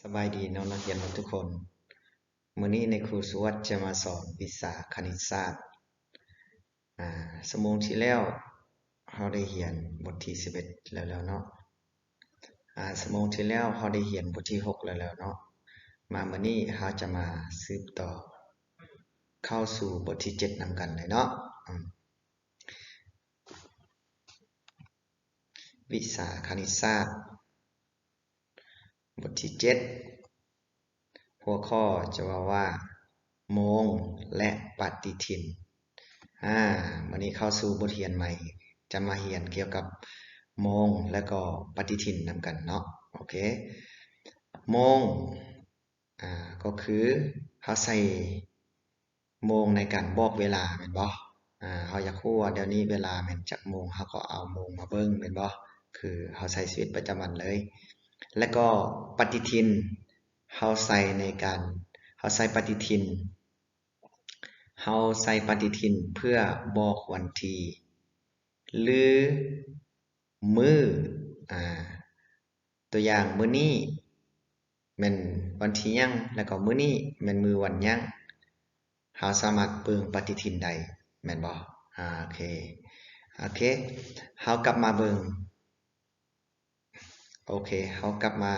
ສະບາຍດີນ້ອງນັກຮຽນທຸກຄົນ. ມື້ນີ້ນາຍຄູສະຫວັດຈະມາສອນວິຊາຄະນິດສາດ. ອາ ຊົ່ວໂມງທີ່ແລ້ວເຮົາໄດ້ຮຽນບົດທີສິບເອັດແລ້ວແລ້ວເນາະ. ອາ ຊົ່ວໂມງທີ່ແລ້ວເຮົາໄດ້ຮຽນບົດທີຫົກແລ້ວແລ້ວເນາະ. ມາມື້ນີ້ເຮົາຈະມາສືບຕໍ່ເຂົ້າສູ່ບົດທີເຈັດນຳກັນເລີຍເນາະ. ອາ ວິຊາຄະນິດສາດ ບົດທີເຈັດ ຫົວຂໍ້ຈະເວົ້າວ່າ ໂມງ ແລະ ປະຕິທິນ. ອາ ມື້ນີ້ເຂົ້າສູ່ບົດຮຽນໃໝ່ ຈະມາຮຽນກ່ຽວກັບໂມງ ແລະ ກໍປະຕິທິນນຳກັນເນາະ. ໂອເຄ ໂມງ ອາ ກໍຄືເຮົາໃສ່ໂມງໃນການບອກເວລາແມ່ນບໍ່? ອາ ເຮົາຢາກຮູ້ວ່າດຽວນີ້ເວລາແມ່ນຈັກໂມງ ເຮົາກໍເອົາໂມງມາເບິ່ງແມ່ນບໍ່? ຄືເຮົາໃຊ້ຊີວິດປະຈຳວັນເລີຍ. ແລະ ກໍປະຕິທິນ ເຮົາໃສ່ໃນການ ເຮົາໃສ່ປະຕິທິນ ເຮົາໃສ່ປະຕິທິນເພື່ອບອກວັນທີ ຫຼື ມື້ ອາ ຕົວຢ່າງ ມື້ນີ້ແມ່ນວັນທີຫຍັງ ແລ້ວກໍມື້ນີ້ແມ່ນມື້ວັນຫຍັງ ເຮົາສາມາດເບິ່ງປະຕິທິນໄດ້ແມ່ນບໍ່? ອາ ໂອເຄ ໂອເຄ ເຮົາກັບມາເບິ່ງ ໂອເຄ ເຮົາກັບມາ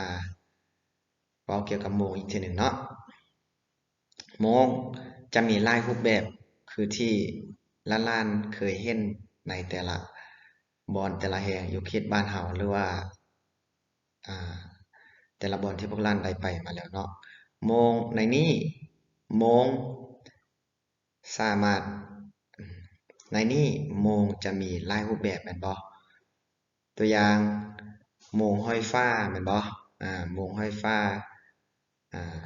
ເວົ້າກ່ຽວກັບໂມງອີກເທື່ອໜຶ່ງເນາະ. ໂມງຈະມີຫຼາຍຮູບແບບ ຄືທີ່ຫຼານໆເຄີຍເຫັນໃນແຕ່ລະບ່ອນແຕ່ລະແຫ່ງຢູ່ເຂດບ້ານເຮົາ ຫຼືວ່າ ອາ ແຕ່ລະບ່ອນທີ່ພວກຫຼານໄດ້ໄປມາແລ້ວເນາະ. ໂມງໃນນີ້ ໂມງສາມາດ ໃນນີ້ໂມງຈະມີຫຼາຍຮູບແບບແມ່ນບໍ່? ຕົວຢ່າງ ໂມງຫ້ອຍຟ້າແມ່ນບໍ່? ອາ ໂມງຫ້ອຍຟ້າ ອາ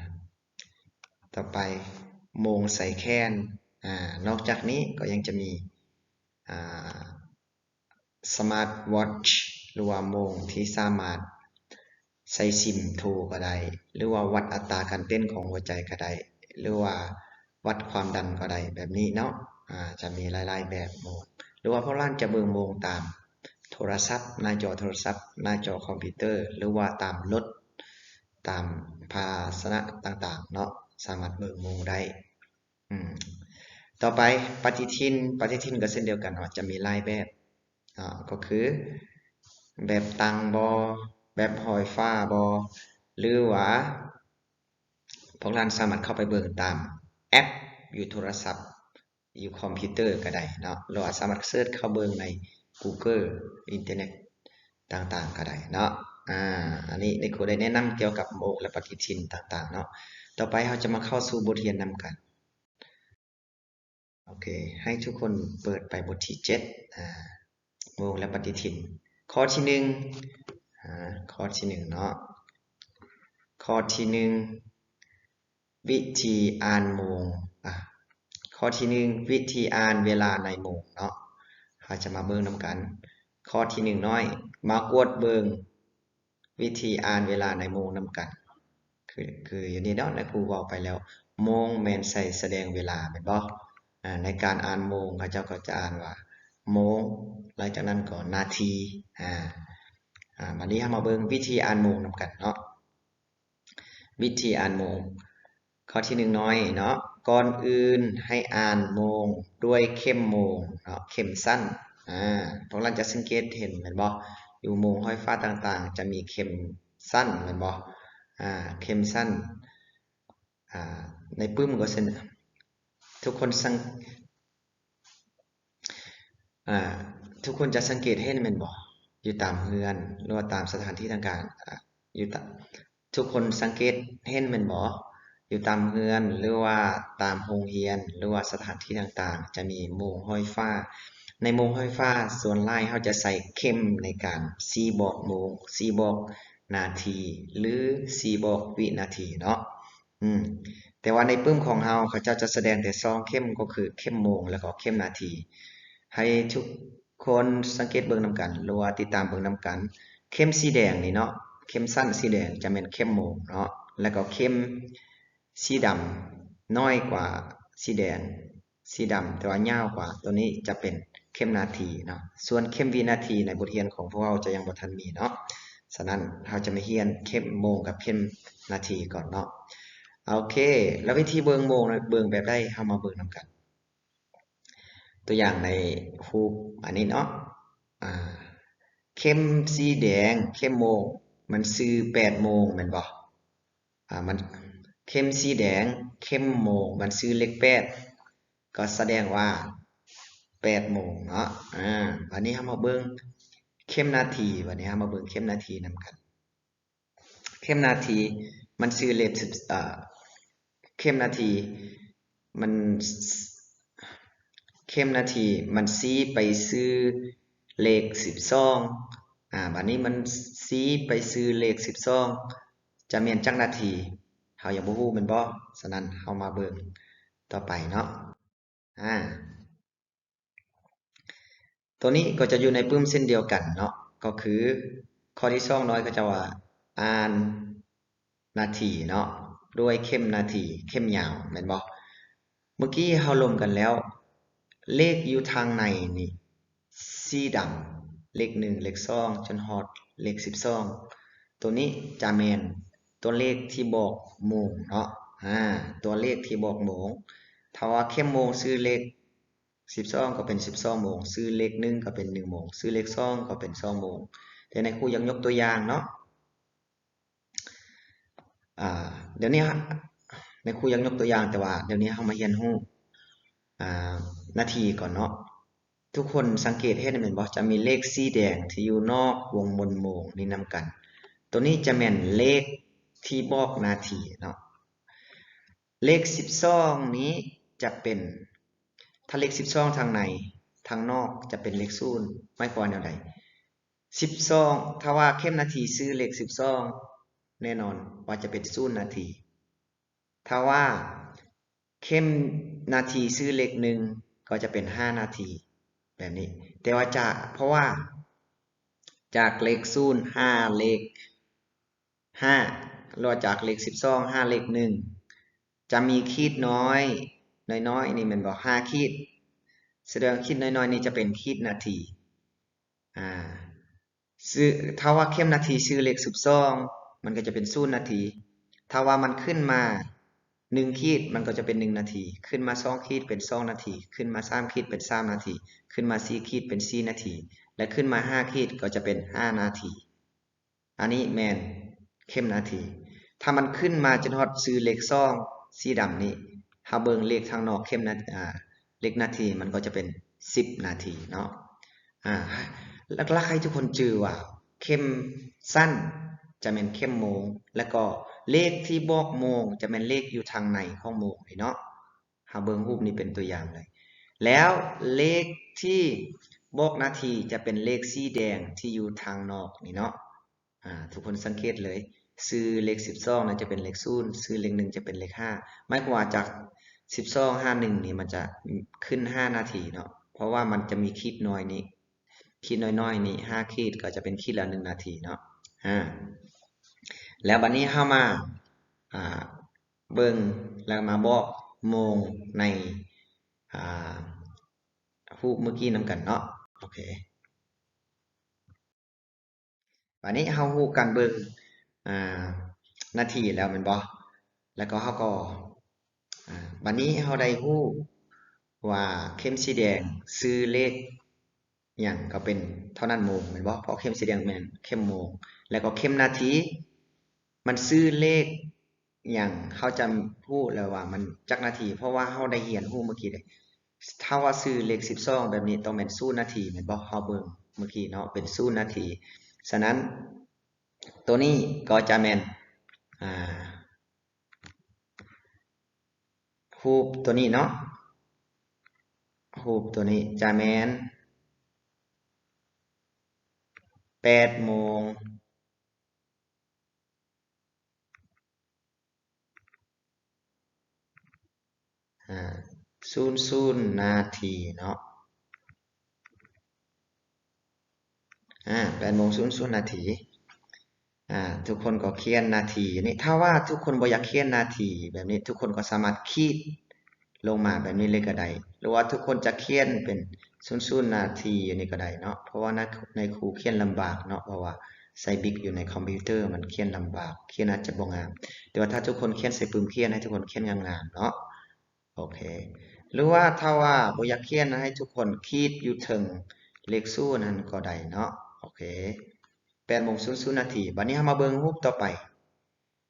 ຕໍ່ໄປ ໂມງໃສ່ແຂນ. ອາ ນອກຈາກນີ້ກໍຍັງຈະມີ ອາ ສະມາດວອດ ຫຼືວ່າໂມງທີ່ສາມາດໃສ່ຊິມໂທກໍໄດ້ ຫຼືວ່າວັດອັດຕາການເຕັ້ນຂອງຫົວໃຈກໍໄດ້ ຫຼືວ່າວັດຄວາມດັນກໍໄດ້ ແບບນີ້ເນາະ. ອາ ຈະມີຫຼາຍໆແບບໂມງ ຫຼືວ່າພວກຫຼານຈະເບິ່ງໂມງຕາມໂທລະສັບ ໜ້າຈໍໂທລະສັບ ໜ້າຈໍຄອມພິວເຕີ ຫຼືວ່າຕາມລົດ ຕາມພາຊະນະຕ່າງໆເນາະ ສາມາດເບິ່ງໂມງໄດ້. ອືມ ຕໍ່ໄປ ປະຕິທິນ ປະຕິທິນກໍເຊັ່ນດຽວກັນເນາະ ຈະມີຫຼາຍແບບເນາະ ກໍຄືແບບຕັ້ງບໍ ແບບຫ້ອຍຟ້າບໍ ຫຼືວ່າພວກທ່ານສາມາດເຂົ້າໄປເບິ່ງຕາມແອັບຢູ່ໂທລະສັບ ຢູ່ຄອມພິວເຕີກໍໄດ້ເນາະ ຫຼືວ່າສາມາດເສີດເຂົ້າເບິ່ງໃນກູເກີນ ອິນເຕີເນັດຕ່າງໆກໍໄດ້ເນາະ. ອາ ອັນນີ້ ນີ້ຄູໄດ້ແນະນຳກ່ຽວກັບໂມງ ແລະ ປະຕິທິນຕ່າງໆເນາະ. ຕໍ່ໄປເຮົາຈະມາເຂົ້າສູ່ບົດຮຽນນຳກັນ. ໂອເຄ ໃຫ້ທຸກຄົນເປີດໄປບົດທີເຈັດ ອາ ໂມງ ແລະ ປະຕິທິນ. ຂໍ້ທີໜຶ່ງ ອາ ຂໍ້ທີໜຶ່ງເນາະ ຂໍ້ທີໜຶ່ງ ວິທີອ່ານໂມງ ອາ ຂໍ້ທີໜຶ່ງ ວິທີອ່ານເວລາໃນໂມງເນາະ ເຮົາຈະມາເບິ່ງນຳກັນ. ຂໍ້ທີໜຶ່ງນ້ອຍ ມາກວດເບິ່ງ ວິທີອ່ານເວລາໃນໂມງນຳກັນ. ຄື ຄືຢູ່ນີ້ເນາະ ນາຍຄູເວົ້າໄປແລ້ວ ໂມງແມ່ນໃຊ້ສະແດງເວລາແມ່ນບໍ່? ອາ ໃນການອ່ານໂມງ ເຂົາເຈົ້າກໍຈະອ່ານວ່າໂມງ ຫຼັງຈາກນັ້ນກໍນາທີ. ອາ ອາ ບາດນີ້ເຮົາມາເບິ່ງວິທີອ່ານໂມງນຳກັນເນາະ. ວິທີອ່ານໂມງ ຂໍ້ທີໜຶ່ງນ້ອຍເນາະ ກ່ອນອື່ນໃຫ້ອ່ານໂມງດ້ວຍເຂັມໂມງເນາະ ເຂັມສັ້ນ. ອາ ພວກທ່ານຈະສັງເກດເຫັນແມ່ນບໍ່? ຢູ່ໂມງຫ້ອຍຟ້າຕ່າງໆ ຈະມີເຂັມສັ້ນແມ່ນບໍ່? ອາ ເຂັມສັ້ນ ອາ ໃນປຶ້ມກໍເຊັ່ນ ທຸກຄົນສັງ ອາ ທຸກຄົນຈະສັງເກດເຫັນແມ່ນບໍ່? ຢູ່ຕາມເຮືອນ ຫຼືວ່າຕາມສະຖານທີ່ຕ່າງໆ ອາ ຢູ່ຕາມ ທຸກຄົນສັງເກດເຫັນແມ່ນບໍ່? ຢູ່ຕາມເຮືອນ ຫຼືວ່າຕາມໂຮງຮຽນ ຫຼືວ່າສະຖານທີ່ຕ່າງໆ ຈະມີໂມງຫ້ອຍຟ້າ. ໃນໂມງຫ້ອຍຟ້າ ສ່ວນຫຼາຍເຮົາຈະໃຊ້ເຂັມໃນການຊີ້ບອກໂມງ, ຊີ້ບອກນາທີ ຫຼື ຊີ້ບອກວິນາທີເນາະ. ອືມ ແຕ່ວ່າໃນປຶ້ມຂອງເຮົາ ເຂົາເຈົ້າຈະສະແດງແຕ່ສອງເຂັມ ກໍຄືເຂັມໂມງ ແລ້ວກໍເຂັມນາທີ. ໃຫ້ທຸກຄົນສັງເກດເບິ່ງນຳກັນ ຫຼືວ່າຕິດຕາມເບິ່ງນຳກັນ. ເຂັມສີແດງນີ້ເນາະ ເຂັມສັ້ນສີແດງຈະແມ່ນເຂັມໂມງເນາະ ແລ້ວກໍເຂັມສີດຳນ້ອຍກວ່າສີແດງ ສີດຳແຕ່ວ່າຍາວກວ່າ ໂຕນີ້ຈະເປັນເຂັມນາທີເນາະ. ສ່ວນເຂັມວິນາທີໃນບົດຮຽນຂອງພວກເຮົາຈະຍັງບໍ່ທັນມີເນາະ. ສະນັ້ນເຮົາຈະມາຮຽນເຂັມໂມງກັບເຂັມນາທີກ່ອນເນາະ. ໂອເຄ ແລ້ວວິທີເບິ່ງໂມງນະ ເບິ່ງແບບໃດ? ເຮົາມາເບິ່ງນຳກັນ. ຕົວຢ່າງໃນຮູບອັນນີ້ເນາະ ອາ ເຂັມສີແດງ ເຂັມໂມງ ມັນຊື່ແປດໂມງແມ່ນບໍ່? ອາ ມັນ ເຂັມສີແດງ ເຂັມໂມງ ມັນຊື່ເລກແປດ ກໍສະແດງວ່າແປດໂມງເນາະ. ອາ ບາດນີ້ເຮົາມາເບິ່ງເຂັມນາທີ ບາດນີ້ເຮົາມາເບິ່ງເຂັມນາທີນຳກັນ. ເຂັມນາທີມັນຊື່ເລກສິບ ເອີ ເຂັມນາທີມັນ ເຂັມນາທີມັນຊີ້ໄປຊື່ເລກສິບສອງ. ອາ ບາດນີ້ມັນຊີ້ໄປຊື່ເລກສິບສອງ ຈະແມ່ນຈັກນາທີ ເຮົາຍັງບໍ່ຮູ້ແມ່ນບໍ່? ສະນັ້ນເຮົາມາເບິ່ງຕໍ່ໄປເນາະ. ອາ ໂຕນີ້ກໍຈະຢູ່ໃນປຶ້ມເຊັ່ນດຽວກັນເນາະ ກໍຄືຂໍ້ທີສອງນ້ອຍ ເຂົາເຈົ້າວ່າອ່ານນາທີເນາະ ດ້ວຍເຂັມນາທີ ເຂັມຍາວແມ່ນບໍ່? ເມື່ອກີ້ເຮົາລົມກັນແລ້ວ ເລກຢູ່ທາງໃນນີ້ ສີດຳ ເລກໜຶ່ງ ເລກສອງ ຈົນຮອດເລກສິບສອງ ໂຕນີ້ຈະແມ່ນຕົວເລກທີ່ບອກໂມງເນາະ. ອາ ຕົວເລກທີ່ບອກໂມງ ຖ້າວ່າເຂັມໂມງຊື່ເລກສິບສອງ ກໍເປັນສິບສອງໂມງ, ຊື່ເລກໜຶ່ງ ກໍເປັນໜຶ່ງໂມງ, ຊື່ເລກສອງ ກໍເປັນສອງໂມງ. ແຕ່ໃນຄູຢາກຍົກຕົວຢ່າງເນາະ. ອາ ດຽວນີ້ ໃນຄູຢາກຍົກຕົວຢ່າງ ແຕ່ວ່າດຽວນີ້ເຮົາມາຮຽນຮູ້ ອາ ນາທີກ່ອນເນາະ. ທຸກຄົນສັງເກດເຫັນແມ່ນບໍ່? ຈະມີເລກສີແດງທີ່ຢູ່ນອກວົງບົນໂມງນີ້ນຳກັນ. ໂຕນີ້ຈະແມ່ນເລກທີ່ບອກນາທີເນາະ. ເລກສິບສອງນີ້ຈະເປັນ ຖ້າເລກສິບສອງທາງໃນ ທາງນອກຈະເປັນເລກສູນ ໝາຍຄວາມວ່າແນວໃດ? ສິບສອງ ຖ້າວ່າເຂັມນາທີຊື່ເລກສິບສອງ ແນ່ນອນວ່າຈະເປັນສູນນາທີ. ຖ້າວ່າເຂັມນາທີຊື່ເລກໜຶ່ງ ກໍຈະເປັນຫ້ານາທີ ແບບນີ້. ແຕ່ວ່າຈາກ ເພາະວ່າຈາກເລກສູນຫາເລກຫ້າ ຫຼືວ່າຈາກເລກສິບສອງຫາເລກໜຶ່ງ ຈະມີຂີດນ້ອຍ ນ້ອຍໆນີ້ແມ່ນບໍ່? ຫ້າຂີດ. ສະແດງຂີດນ້ອຍໆນີ້ຈະເປັນຂີດນາທີ. ອາ ຊື່ ຖ້າວ່າເຂັມນາທີຊື່ເລກສິບສອງ ມັນກໍຈະເປັນສູນນາທີ. ຖ້າວ່າມັນຂຶ້ນມາໜຶ່ງຂີດ ມັນກໍຈະເປັນໜຶ່ງນາທີ, ຂຶ້ນມາສອງຂີດເປັນສອງນາທີ, ຂຶ້ນມາສາມຂີດເປັນສາມນາທີ, ຂຶ້ນມາສີ່ຂີດເປັນສີ່ນາທີ ແລະ ຂຶ້ນມາຫ້າຂີດກໍຈະເປັນຫ້ານາທີ. ອັນນີ້ແມ່ນເຂັມນາທີ. ຖ້າມັນຂຶ້ນມາຈົນຮອດຊື່ເລກສອງ ສີດຳນີ້ ເຮົາເບິ່ງເລກທາງນອກເຂັມນາ ອາ ເລກນາທີ ມັນກໍຈະເປັນສິບນາທີເນາະ. ອາ ຫຼັກໆໃຫ້ທຸກຄົນຈື່ວ່າ ເຂັມສັ້ນຈະແມ່ນເຂັມໂມງ ແລ້ວກໍເລກທີ່ບອກໂມງຈະແມ່ນເລກຢູ່ທາງໃນຂອງໂມງນີ້ເນາະ. ເຮົາເບິ່ງຮູບນີ້ເປັນຕົວຢ່າງເລີຍ. ແລ້ວເລກທີ່ບອກນາທີຈະເປັນເລກສີແດງທີ່ຢູ່ທາງນອກນີ້ເນາະ. ອາ ທຸກຄົນສັງເກດເລີຍ ຊື່ເລກສິບສອງນະຈະເປັນເລກສູນ, ຊື່ເລກໜຶ່ງຈະເປັນເລກຫ້າ. ໝາຍຄວາມວ່າຈາກສິບສອງຫາໜຶ່ງນີ້ ມັນຈະຂຶ້ນຫ້ານາທີເນາະ, ເພາະວ່າມັນຈະມີຂີດນ້ອຍນີ້ ຂີດນ້ອຍໆນີ້ ຫ້າຂີດກໍຈະເປັນຂີດລະໜຶ່ງນາທີເນາະ. ອາ ແລ້ວບັດນີ້ເຮົາມາ ອາ ເບິ່ງ ແລ້ວມາບອກໂມງໃນ ອາ ຮູບເມື່ອກີ້ນຳກັນເນາະ. ໂອເຄ ບາດນີ້ເຮົາຮູ້ການເບິ່ງ ອາ ນາທີແລ້ວແມ່ນບໍ່? ແລ້ວກໍເຮົາກໍ ອາ ບາດນີ້ເຮົາໄດ້ຮູ້ວ່າເຂັມສີແດງຊື່ເລກຫຍັງກໍເປັນເທົ່ານັ້ນໂມງແມ່ນບໍ່? ເພາະເຂັມສີແດງແມ່ນເຂັມໂມງ ແລ້ວກໍເຂັມນາທີ ມັນຊື່ເລກຫຍັງ ເຮົາຈະຮູ້ແລ້ວວ່າມັນຈັກນາທີ ເພາະວ່າເຮົາໄດ້ຮຽນຮູ້ເມື່ອກີ້ເດ້. ຖ້າວ່າຊື່ເລກສິບສອງແບບນີ້ ຕ້ອງແມ່ນສູນນາທີແມ່ນບໍ່? ເຮົາເບິ່ງເມື່ອກີ້ເນາະ ເປັນສູນນາທີ. ສະນັ້ນ ໂຕນີ້ກໍຈະແມ່ນ ອາ ຮູບໂຕນີ້ເນາະ ຮູບໂຕນີ້ຈະແມ່ນແປດໂມງ ອາ ສູນສູນນາທີເນາະ. ອາ ແປດໂມງສູນສູນນາທີ. ອາ ທຸກຄົນກໍຂຽນນາທີນີ້ ຖ້າວ່າທຸກຄົນບໍ່ຢາກຂຽນນາທີແບບນີ້ ທຸກຄົນກໍສາມາດຂີດລົງມາແບບນີ້ເລີຍກໍໄດ້ ຫຼືວ່າທຸກຄົນຈະຂຽນເປັນສູນສູນນາທີຢູ່ນີ້ກໍໄດ້ເນາະ ເພາະວ່ານາຍ ນາຍຄູຂຽນລຳບາກເນາະ ເພາະວ່າ ໃສ່ບິກຢູ່ໃນຄອມພິວເຕີ ມັນຂຽນລຳບາກ ຂຽນອາດຈະບໍ່ງາມ. ແຕ່ວ່າຖ້າທຸກຄົນຂຽນໃສ່ປຶ້ມຂຽນ ໃຫ້ທຸກຄົນຂຽນງາມໆເນາະ. ໂອເຄ ຫຼືວ່າຖ້າວ່າບໍ່ຢາກຂຽນ ໃຫ້ທຸກຄົນຂີດຢູ່ເທິງເລກສູນຫັ້ນກໍໄດ້ເນາະ. ໂອເຄ ແປດໂມງສູນນາທີ. ບາດນີ້ເຮົາມາເບິ່ງຮູບຕໍ່ໄປ.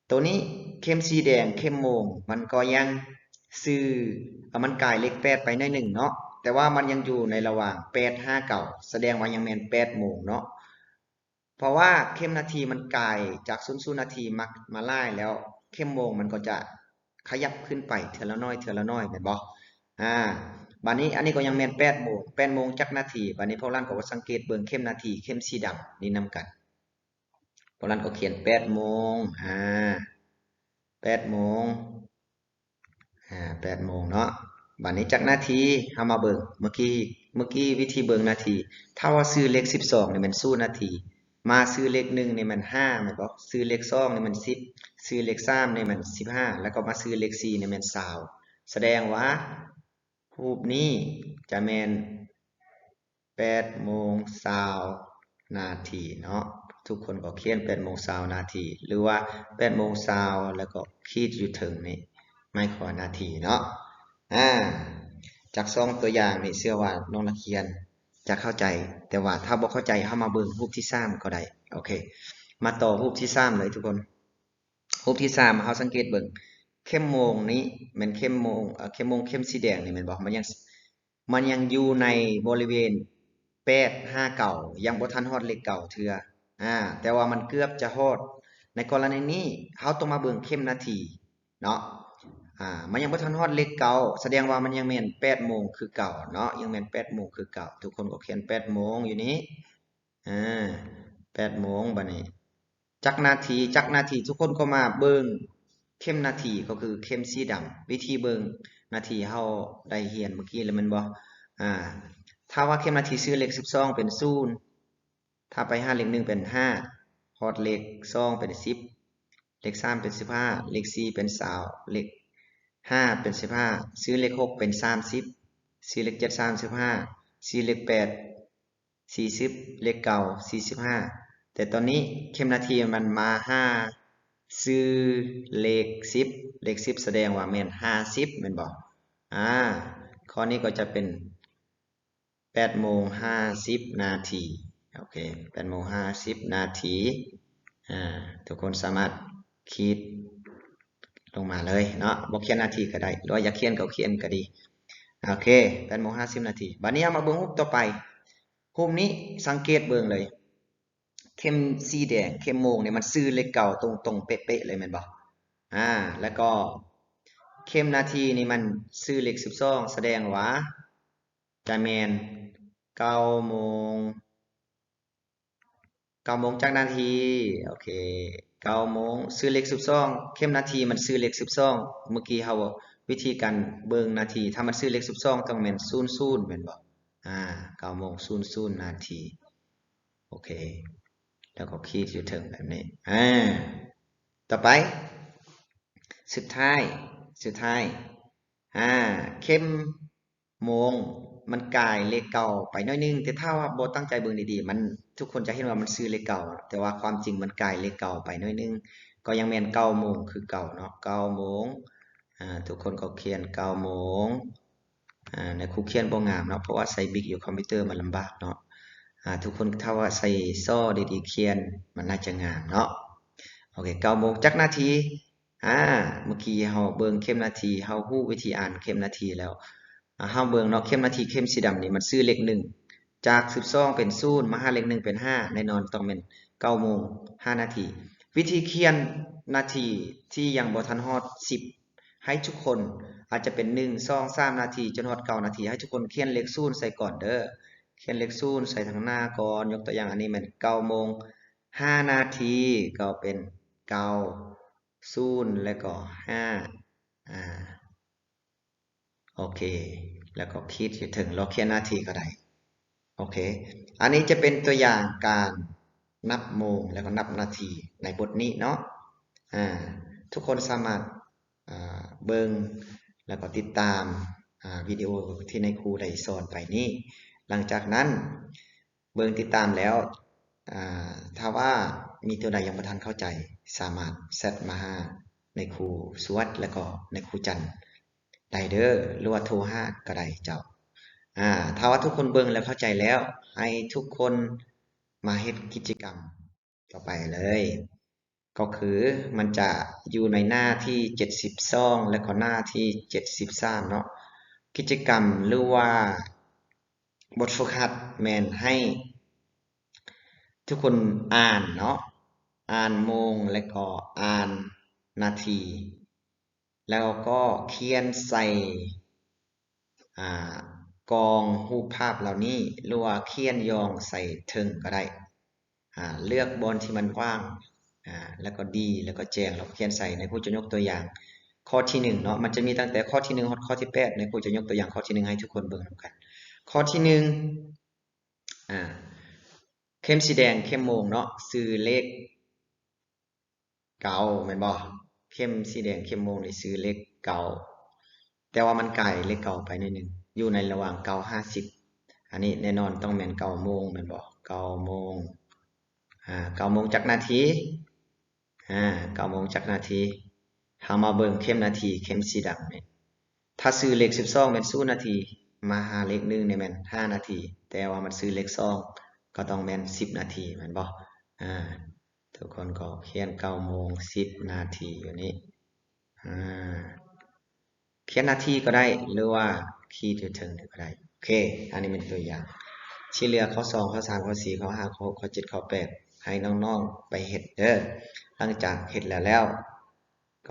ໂຕນີ້ເຂັມສີແດງ ເຂັມໂມງ ມັນກໍຍັງຊື່ ເອີ ມັນກາຍເລກແປດໄປໜ້ອຍໜຶ່ງເນາະ, ແຕ່ວ່າມັນຍັງຢູ່ໃນລະຫວ່າງແປດຫາເກົ້າ ສະແດງວ່າຍັງແມ່ນແປດໂມງເນາະ. ເພາະວ່າເຂັມນາທີມັນກາຍຈາກສູນນາທີມາ ມາຫຼາຍແລ້ວ ເຂັມໂມງມັນກໍຈະຂະຫຍັບຂຶ້ນໄປເທື່ອລະໜ້ອຍ ເທື່ອລະໜ້ອຍ ແມ່ນບໍ່? ອາ ບາດນີ້ອັນນີ້ກໍຍັງແມ່ນແປດໂມງ ແປດໂມງຈັກນາທີ. ບາດນີ້ພວກຫຼານກໍມາສັງເກດເບິ່ງເຂັມນາທີ ເຂັມສີດຳນີ້ນຳກັນ. ພວກຫຼານກໍຂຽນແປດໂມງ ອາ ແປດໂມງ ອາ ແປດໂມງເນາະ. ບາດນີ້ຈັກນາທີ ເຮົາມາເບິ່ງ ເມື່ອກີ້ ເມື່ອກີ້ວິທີເບິ່ງນາທີ ຖ້າວ່າຊື່ເລກສິບສອງນີ້ແມ່ນສູນນາທີ ມາຊື່ເລກໜຶ່ງນີ້ແມ່ນຫ້າ ແມ່ນບໍ່? ຊື່ເລກສອງນີ້ແມ່ນສິບ ຊື່ເລກສາມນີ້ແມ່ນສິບຫ້າ ແລ້ວກໍມາຊື່ເລກສີ່ນີ້ແມ່ນຊາວ ສະແດງວ່າຮູບນີ້ຈະແມ່ນ ແປດໂມງຊາວນາທີເນາະ. ທຸກຄົນກໍຂຽນແປດໂມງຊາວນາທີ ຫຼືວ່າແປດໂມງຊາວ ແລ້ວກໍຂີດຢູ່ເທິງນີ້ ໝາຍຄວາມວ່ານາທີເນາະ. ອາ ຈາກສອງຕົວຢ່າງນີ້ ເຊື່ອວ່ານ້ອງນັກຮຽນຈະເຂົ້າໃຈ, ແຕ່ວ່າຖ້າບໍ່ເຂົ້າໃຈ ເຮົາມາເບິ່ງຮູບທີສາມກໍໄດ້. ໂອເຄ ມາຕໍ່ຮູບທີສາມເລີຍທຸກຄົນ. ຮູບທີສາມ ເຮົາສັງເກດເບິ່ງ ເຂັມໂມງນີ້ແມ່ນເຂັມໂມງ ເອີ ເຂັມໂມງ ເຂັມສີແດງນີ້ແມ່ນບໍ່? ມັນຍັງ ມັນຍັງຢູ່ໃນບໍລິເວນແປດຫາເກົ້າ ຍັງບໍ່ທັນຮອດເລກເກົ້າເທື່ອ ອາ ແຕ່ວ່າມັນເກືອບຈະຮອດ. ໃນກໍລະນີນີ້ ເຮົາຕ້ອງມາເບິ່ງເຂັມນາທີເນາະ ອາ ມັນຍັງບໍ່ທັນຮອດເລກເກົ້າ ສະແດງວ່າມັນຍັງແມ່ນແປດໂມງຄືເກົ່າເນາະ ຍັງແມ່ນແປດໂມງຄືເກົ່າ. ທຸກຄົນກໍຂຽນແປດໂມງຢູ່ນີ້ ອາ ແປດໂມງ. ບາດນີ້ຈັກນາທີ ຈັກນາທີ ທຸກຄົນກໍມາເບິ່ງເຂັມນາທີ ກໍຄືເຂັມສີດຳ. ວິທີເບິ່ງນາທີເຮົາໄດ້ຮຽນເມື່ອກີ້ແລ້ວແມ່ນບໍ່? ອາ ຖ້າວ່າເຂັມນາທີຊື່ເລກສິບສອງເປັນສູນ ຖ້າໄປຫາເລກໜຶ່ງເປັນຫ້າ ຮອດເລກສອງເປັນສິບ ເລກສາມເປັນສິບຫ້າ ເລກສີ່ເປັນຊາວ ເລກຫ້າເປັນສິບຫ້າ ຊື່ເລກຫົກເປັນສາມສິບ ຊື່ເລກເຈັດສາມສິບຫ້າ ຊື່ເລກແປດ ສີ່ສິບ ເລກເກົ້າ ສີ່ສິບຫ້າ. ແຕ່ຕອນນີ້ເຂັມນາທີມັນມາຫາຊື່ເລກສິບ ເລກສິບສະແດງວ່າແມ່ນຫ້າສິບແມ່ນບໍ່? ອາ ຂໍ້ນີ້ກໍຈະເປັນແປດໂມງຫ້າສິບນາທີ. ໂອເຄ ແປດໂມງຫ້າສິບນາທີ. ອາ ທຸກຄົນສາມາດຂີດລົງມາເລີຍເນາະ ບໍ່ຂຽນນາທີກໍໄດ້ ຫຼືວ່າຢາກຂຽນກໍຂຽນກໍດີ. ໂອເຄ ແປດໂມງຫ້າສິບນາທີ. ບາດນີ້ເຮົາມາເບິ່ງຮູບຕໍ່ໄປ. ຮູບນີ້ສັງເກດເບິ່ງເລີຍ ເຂັມສີແດງ ເຂັມໂມງນີ້ມັນຊື່ເລກເກົ້າຕົງໆເປະໆເລີຍແມ່ນບໍ່? ອາ ແລ້ວກໍເຂັມນາທີນີ້ມັນຊື່ເລກສິບສອງ ສະແດງວ່າຈະແມ່ນເກົ້າໂມງ ເກົ້າໂມງຈັກນາທີ? ໂອເຄ ເກົ້າໂມງ ຊື່ເລກສິບສອງ ເຂັມນາທີມັນຊື່ເລກສິບສອງ. ເມື່ອກີ້ເຮົາ ວິທີການເບິ່ງນາທີ ຖ້າມັນຊື່ເລກສິບສອງຕ້ອງແມ່ນສູນສູນແມ່ນບໍ່? ອາ ເກົ້າໂມງສູນສູນນາທີ. ໂອເຄ ແລ້ວກໍຂີດຢູ່ເທິງແບບນີ້. ອາ ຕໍ່ໄປ ສຸດທ້າຍ ສຸດທ້າຍ ອາ ເຂັມ ໂມງ ມັນກາຍເລກເກົ້າໄປໜ້ອຍໜຶ່ງ ແຕ່ຖ້າວ່າບໍ່ຕັ້ງໃຈເບິ່ງດີໆ ມັນ ທຸກຄົນຈະເຫັນວ່າມັນຊື່ເລກເກົ້າ ແຕ່ວ່າຄວາມຈິງມັນກາຍເລກເກົ້າໄປໜ້ອຍໜຶ່ງ ກໍຍັງແມ່ນເກົ້າໂມງຄືເກົ່າເນາະ ເກົ້າໂມງ. ອາ ທຸກຄົນກໍຂຽນເກົ້າໂມງ ອາ ໃນຄູຂຽນບໍ່ງາມເນາະ ເພາະວ່າໃສ່ບິກຢູ່ຄອມພິວເຕີມັນລຳບາກເນາະ. ອາ ທຸກຄົນຖ້າວ່າໃສ່ສໍດີໆຂຽນ ມັນໜ້າຈະງາມເນາະ. ໂອເຄ ເກົ້າໂມງຈັກນາທີ? ອາ ເມື່ອກີ້ເຮົາເບິ່ງເຂັມນາທີ ເຮົາຮູ້ວິທີອ່ານເຂັມນາທີແລ້ວ. ອາ ເຮົາເບິ່ງເນາະ ເຂັມນາທີ ເຂັມສີດຳນີ້ມັນຊື່ເລກໜຶ່ງ ຈາກສິບສອງເປັນສູນ ມາຫາເລກໜຶ່ງເປັນຫ້າ ແນ່ນອນຕ້ອງແມ່ນເກົ້າໂມງຫ້ານາທີ. ວິທີຂຽນນາທີທີ່ຍັງບໍ່ທັນຮອດສິບ ໃຫ້ທຸກຄົນ ອາດຈະເປັນໜຶ່ງ ສອງ ສາມນາທີ ຈົນຮອດເກົ້ານາທີ ໃຫ້ທຸກຄົນຂຽນເລກສູນໃສ່ກ່ອນເດີ ຂຽນເລກສູນໃສ່ທາງໜ້າກ່ອນ. ຍົກຕົວຢ່າງ ອັນນີ້ແມ່ນເກົ້າໂມງຫ້ານາທີ ກໍເປັນເກົ້າ ສູນ ແລ້ວກໍຫ້າ ອາ ໂອເຄ ແລ້ວກໍຂີດຢູ່ເທິງ ລອງຂຽນນາທີກໍໄດ້. ໂອເຄ ອັນນີ້ຈະເປັນຕົວຢ່າງການນັບໂມງ ແລ້ວກໍນັບນາທີໃນບົດນີ້ເນາະ. ອາ ທຸກຄົນສາມາດ ອາ ເບິ່ງ ແລ້ວກໍຕິດຕາມ ອາ ວິດີໂອທີ່ນາຍຄູໄດ້ສອນໄປນີ້. ຫຼັງຈາກນັ້ນ ເບິ່ງຕິດຕາມແລ້ວ ອາ ຖ້າວ່າມີຕົວໃດຍັງບໍ່ທັນເຂົ້າໃຈ ສາມາດແຊັດມາຫານາຍຄູສວດ ແລະກໍນາຍຄູຈັນໄດ້ເດີ້ ຫຼືວ່າໂທຫາກໍໄດ້ເຈົ້າ. ອາ ຖ້າວ່າທຸກຄົນເບິ່ງແລ້ວເຂົ້າໃຈແລ້ວ ໃຫ້ທຸກຄົນມາເຮັດກິດຈະກຳຕໍ່ໄປເລີຍ ກໍຄືມັນຈະຢູ່ໃນໜ້າທີເຈັດສິບສອງ ແລະກໍໜ້າທີເຈັດສິບສາມເນາະ. ກິດຈະກຳ ຫຼືວ່າບົດຝຶກຫັດ ແມ່ນໃຫ້ທຸກຄົນອ່ານເນາະ ອ່ານໂມງ ແລະກໍອ່ານນາທີ ແລ້ວກໍຂຽນໃສ່ ອາ ກອງຮູບພາບເຫຼົ່ານີ້ ຫຼືວ່າຂຽນຢ່ອງໃສ່ເທິງກໍໄດ້. ອາ ເລືອກບ່ອນທີ່ມັນວ່າງ ອາ ແລ້ວກໍດີ ແລ້ວກໍແຈ້ງ ແລ້ວກໍຂຽນໃສ່ ນາຍຄູຈະຍົກຕົວຢ່າງຂໍ້ທີໜຶ່ງເນາະ. ມັນຈະມີຕັ້ງແຕ່ຂໍ້ທີໜຶ່ງຮອດຂໍ້ທີແປດ ນາຍຄູຈະຍົກຕົວຢ່າງຂໍ້ທີໜຶ່ງໃຫ້ທຸກຄົນເບິ່ງນຳກັນ. ຂໍ້ທີໜຶ່ງ ອາ ເຂັມສີແດງເຂັມໂມງເນາະ ຊື່ເລກ ເກົ້າ ແມ່ນບໍ່? ເຂັມສີແດງເຂັມໂມງນີ້ຊື່ເລກເກົ້າ ແຕ່ວ່າມັນກາຍເລກເກົ້າໄປໜ້ອຍໜຶ່ງ ຢູ່ໃນລະຫວ່າງເກົ້າຫາສິບ. ອັນນີ້ແນ່ນອນຕ້ອງແມ່ນເກົ້າໂມງແມ່ນບໍ່? ເກົ້າໂມງ ອາ ເກົ້າໂມງຈັກນາທີ? ອາ ເກົ້າໂມງຈັກນາທີ? ເຮົາມາເບິ່ງເຂັມນາທີ ເຂັມສີດຳນີ້ ຖ້າຊື່ເລກສິບສອງແມ່ນສູນນາທີ ມາຫາເລກໜຶ່ງນີ້ແມ່ນຫ້ານາທີ ແຕ່ວ່າມັນຊື່ເລກສອງກໍຕ້ອງແມ່ນສິບນາທີແມ່ນບໍ່? ອາ ທຸກຄົນກໍຂຽນເກົ້າໂມງສິບນາທີຢູ່ນີ້ ອາ ຂຽນນາທີກໍໄດ້ ຫຼືວ່າຂີດຢູ່ເທິງນີ້ກໍໄດ້. ໂອເຄ ອັນນີ້ແມ່ນຕົວຢ່າງ. ທີ່ເຫຼືອຂໍ້ສອງ ຂໍ້ສາມ ຂໍ້ສີ່ ຂໍ້ຫ້າ ຂໍ້ຫົກ ຂໍ້ເຈັດ ຂໍ້ແປດ ໃຫ້ນ້ອງໆໄປເຮັດເດີ້. ຫຼັງຈາກເຮັດແລ້ວແລ້ວ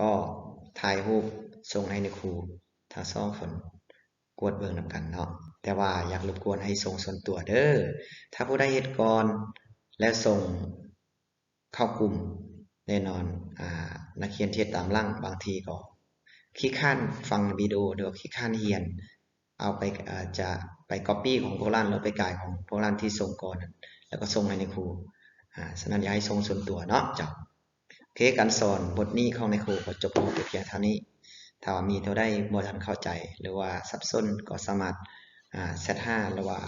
ກໍຖ່າຍຮູບສົ່ງໃຫ້ນາຍຄູທັງສອງຄົນກວດເບິ່ງນຳກັນເນາະ. ແຕ່ວ່າຢາກລົບກວນໃຫ້ສົ່ງສ່ວນຕົວເດີ້. ຖ້າຜູ້ໃດເຮັດກ່ອນແລ້ວສົ່ງເຂົ້າກຸ່ມ ແນ່ນອນ ອາ ນັກຮຽນທີ່ເຮັດຕາມຫຼັງບາງທີກໍຂີ້ຄ້ານຟັງວິດີໂອ ຫຼືວ່າຂີ້ຄ້ານຮຽນ ເອົາໄປ ອາ ຈະໄປກັອບປີ້ຂອງພວກຫຼານ ຫຼືໄປກາຍຂອງພວກຫຼານທີ່ສົ່ງກ່ອນ ແລ້ວກໍສົ່ງໃຫ້ນາຍຄູ. ອາ ສະນັ້ນຢາກໃຫ້ສົ່ງສ່ວນຕົວເນາະເຈົ້າ. ໂອເຄ ການສອນບົດນີ້ຂອງນາຍຄູກໍຈົບລົງແຕ່ພຽງເທົ່ານີ້. ຖ້າວ່າມີຕົວໃດບໍ່ທັນເຂົ້າໃຈ ຫຼືວ່າສັບສົນ ກໍສາມາດ ອາ ແຊັດຫາ ຫຼືວ່າ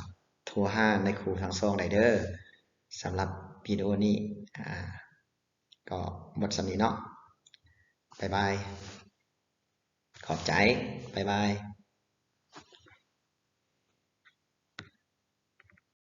ໂທຫານາຍຄູທັງສອງໄດ້ເດີ້. ສຳລັບວິດີໂອນີ້ ອາ ກໍໝົດສ່ຳນີ້ເນາະ. ບາຍບາຍ. ຂອບໃຈ. ບາຍບາຍ.